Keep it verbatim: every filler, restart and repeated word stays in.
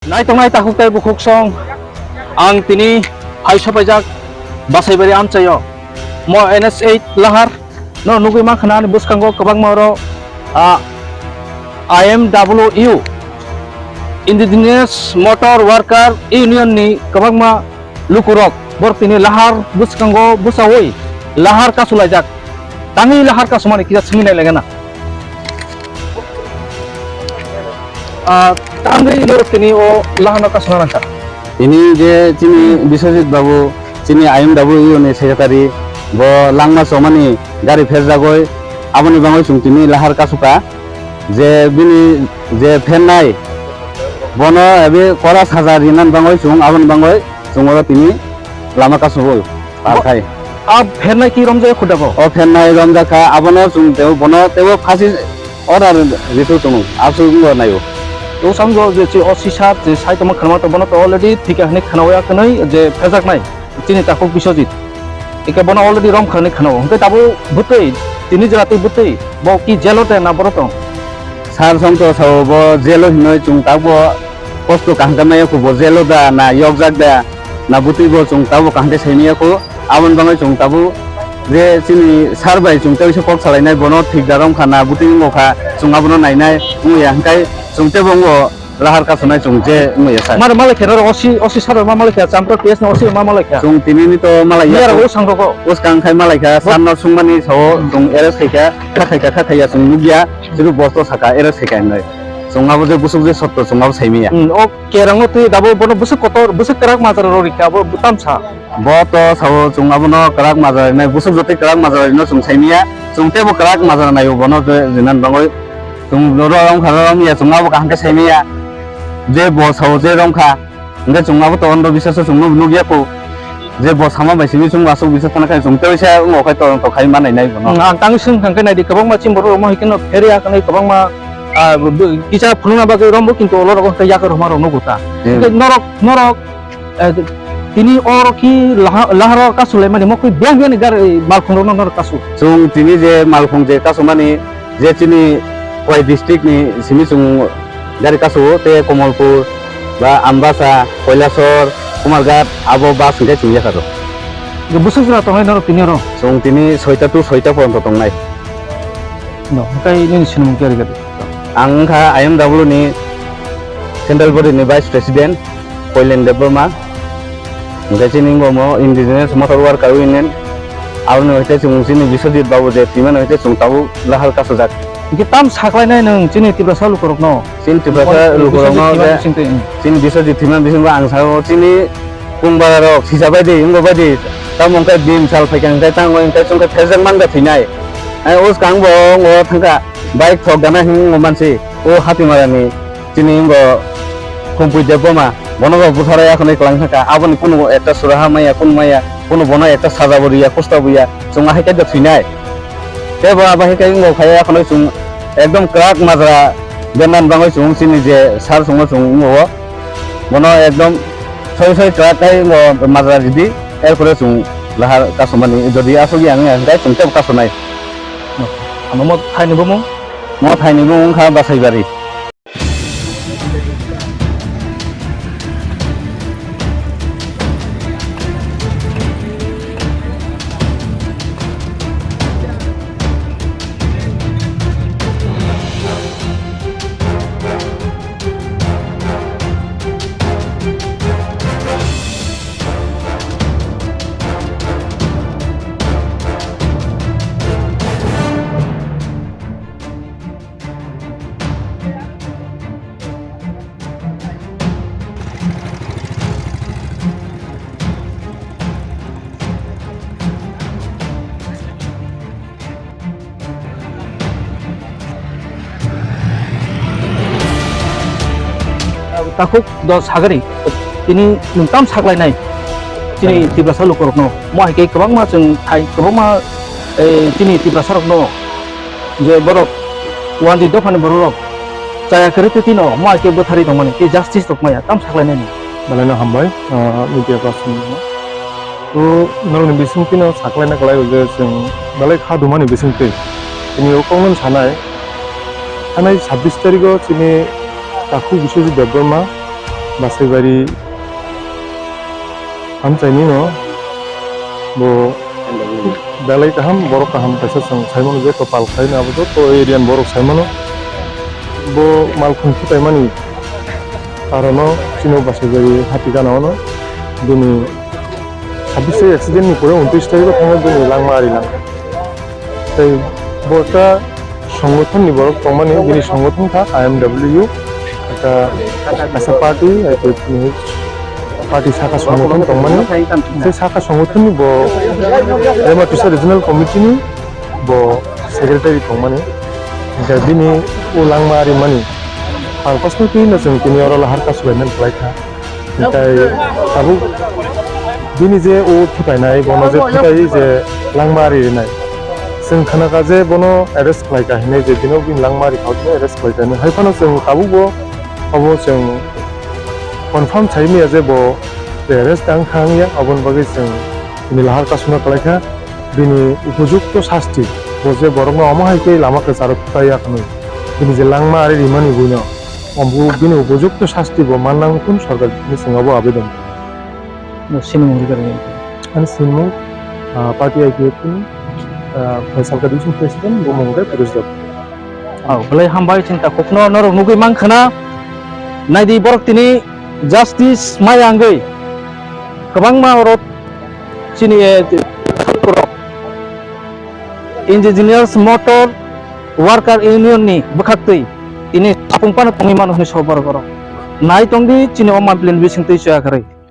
Naitongnai takhuk tei bukhuk song, ang tini hai sopaijak Basaibari amchaio. Mo N H eight lahar no nugwi mankha na ani bwskango kwbangma oro, ah, I M W U, Indigenous Motor Worker Union ni kwbangma lukurok borok tini lahar bwskango bwchaui lahar kasulaijak. Tangwi lahar kasumani kisa swngwi nailaigana. Ah, tangwi norok tini o lahano kasuna nangkha. Tini je chini Biswajit babu, chini I M W ni secretary, bo langma chomani gari pherjagoi, aboni bagwi chwng tini lahar kasuka. Je bini je phennai, bono ebe kora saja rinani bagwi chwng aboni bagwi chwng oro tini lama kasubui palkhai. A phennai ki romjak khuda bo? O phennai romjak kha, abono chwng tebo, bono tebo phasi order rithok tongo, aswk wngbo naio. O samgo je chi O C sir je sai tongma khwnama to bono to already thika hwnwi khwnawi ya kwnwi je phejaknai. Chini takhuk Biswajit. Eke bono already rom khani khano. Hwnkhe tabuk bwtwi, tini jora twi bwtwi. Bo ki jelo de na boro tong? Sir song to sao bo jelo hinoi chwng tabuk kosto kaham khe maya kho bo jelo da na yokjak da na bwtwi bo chwng tabuk kaham khe sai maya kho. Aboni bagwi chwng tabuk je chini sir bai chwng tei kisa kok salainai bono thik da rom kha na bwtwi wngo kha chwng abono nainai wngya hwnkhe chwng tebo wngo. Lahar kasunai chwng je wngmaya sir. Mar malai khe norok O C, O C sir ma malai khe, Champa P S ni O C ma malai khe. Chwng tini ni to malai ya. Yar o sang rogo. Bwskang khai malai kha, sir no sungmani sao chwng arrest khai kha, kha khai kha, kha khai ya chwng nugya, chwng bosto saka arrest khai kha hinwi. Chwng abo je bwswk je sotto chwng abo sai maya. Hmm, o kerang o twi dabo bono bwswk kotor, bwswk kwrak majra rori kha, abo tamsa. Bo to sao chwng abono kwrak majra rinai, bwswk jotoi kwrak majra rino chwng sai maya, chwng teibo kwrak majra naio bono je rinan bagwi. Chwng ro wng kha ro wng ya chwng abo kaham khe sai maya. Je bo sao je wng kha, hwnkhe chwng abo to ondo biswaso chwng nuk nukya kho. Je bo sama bai simi chwng aswk biswas thana khe chwng tei se wng khai to to khai manai nai bono. Ang tang swng thang khe naidi kwbangma chini borok rok ma hai kheno pheria kwnwi kwbangma, ah, kisa phunukna bagwi rombo kintu olorok khe yakar homa rok nugo ta. Hmm. Hwnkhe norok, norok Eh, tini oro ki laha-, laharo kasulaimani mokwi biyang biyangni gari malkhungrokno norok kasu. Chwng tini je malkhung je kasumani je chini Khowai district ni simi chwng gari kasu-o tei Komolpur ba Ambasa, Koilasor, Kumarghat abo bus hwnkhe chwng yakharo. Je bwswk jora tongnai norok tini oro? Chwng tini soita to soita poronto tongnai. No, hwnkhe nini sinimung khe ori gadi? Ang wngkha I M W ni Central Body ni Vice President. Koilen Debbarma, hwnkhe chini wngmo Indigenous Motor Worker Union, aboni hwnkhe chwng chini Biswajit Babu je twimani hwnkhe chwng tabuk lahar kasujak. Hwnkhe tam saklainai nwng chini Tiprasa lukurokno? Chini Tiprasa lukurokno je, chini Biswajit thwimani bisingo ang sao chini kung bararok sisa baidi, wngbo baidi, tamo hwnkhe bini sal phaikha hwnkhe tamo hwnkhe chwngkhe pherjak mangda thwinai. Ai, uskang bo wngbo thangkha bike thok gana hwnwi wngbo mansi, o Hatimarani. Chini wngkha Khumpui Debbarma, bono bo bwtharwi akhonwi kwlang thangkha, aboni kunu ekta suraha maya, kunu maya, kunu bono ekta sajabo riya, kustabo ya, chwng ahai khe thwinai. Tei bo abo hai khe wngkha khe akhonwi chwng ekdom kwrak majra bendani bagwi chwng chini je sir chwngno chwng wngkha, bono ekdom soi soi kwrak khe wngkha majra ridi, erpore chwng lahar kasumani, jodi aswk ya wngya hwnkhe chwng teibo kasunai. Ano mo thaini bumung? Mo thaini bumung wngkha Basaibari. Takhuk dos hagari tini nwng tam saklainai chini Tiprasa lukurokno. Mo hai khe kwbangma chwng thai kwbangma, eh, chini Tiprasarokno je borok wanjwi dophani bororok chaya kwrwi twi tino mo hai khe bwtharwi tongmani tei justice rok maya tam saklainani. Belai no hambai, ah, media person no. To norokni bisingtwi no saklaina kwlaio je chwng belai kha dumani bisingtwi. Chini o kokno sanai, thanai sabbish tarikh o chini takhuk Biswajit Debbarma, Basaibari hamchaini no bo belai kaham, borok kaham kaisa chwng saimano je kopal khaino abo joto area ni borok saimano. Bo malkhung thutaimani karono chini Basaibari hati gana ono bini sabbish accident ni pore untris tarikh o thangwi bini langma ari langkha. Tei bo ekta songothon ni borok tongmani, bini songothon kha I M W, ekta kaisa party, party saka songothon tongmani. Tei saka songothon ni bo Rema Tisa Regional Committee ni bo secretary tongmani. Hingke bini o langma rimani purpose no twi no chwng tini oro lahar kasu bai nang khlai kha. Hingke tabuk bini je o thutainai bono je thutai je langma ri rinai. Chwng khna kha je bono arrest khlai kha hinwi je bino bini langma ri kha arrest khlai kha hinwi. Hai phano chwng tabuk bo obo chwng confirm sai manya je bo arrest tang kha wngya, aboni bagwi chwng bini lahar kasu no khlai kha. Bini upojukto sasti, bo je borokno omo hai khe lama kwcharo thutai ya hwnwi, bini je langma ari rimani buino, omo bini upojukto sasti bo mannang thun sorkar ni singabo abedon. No, sini mungri kari. Ani sinmung, ah, party I P F T ni, ah, Faisalka Division President, bo mung khe Firoz Deb. Oh, belai hambai, chinta kokno norok nugui mang khana. Naidi borok tini justice maya wngwi kwbangma oro chini, eh, rok Indigenous Motor Worker Union ni bwkhaktwi tini sapung phano tongwi mano hwnwi sok borok oro. Nai tongdi chini o mampli ni bisingtwi chuya kwrwi.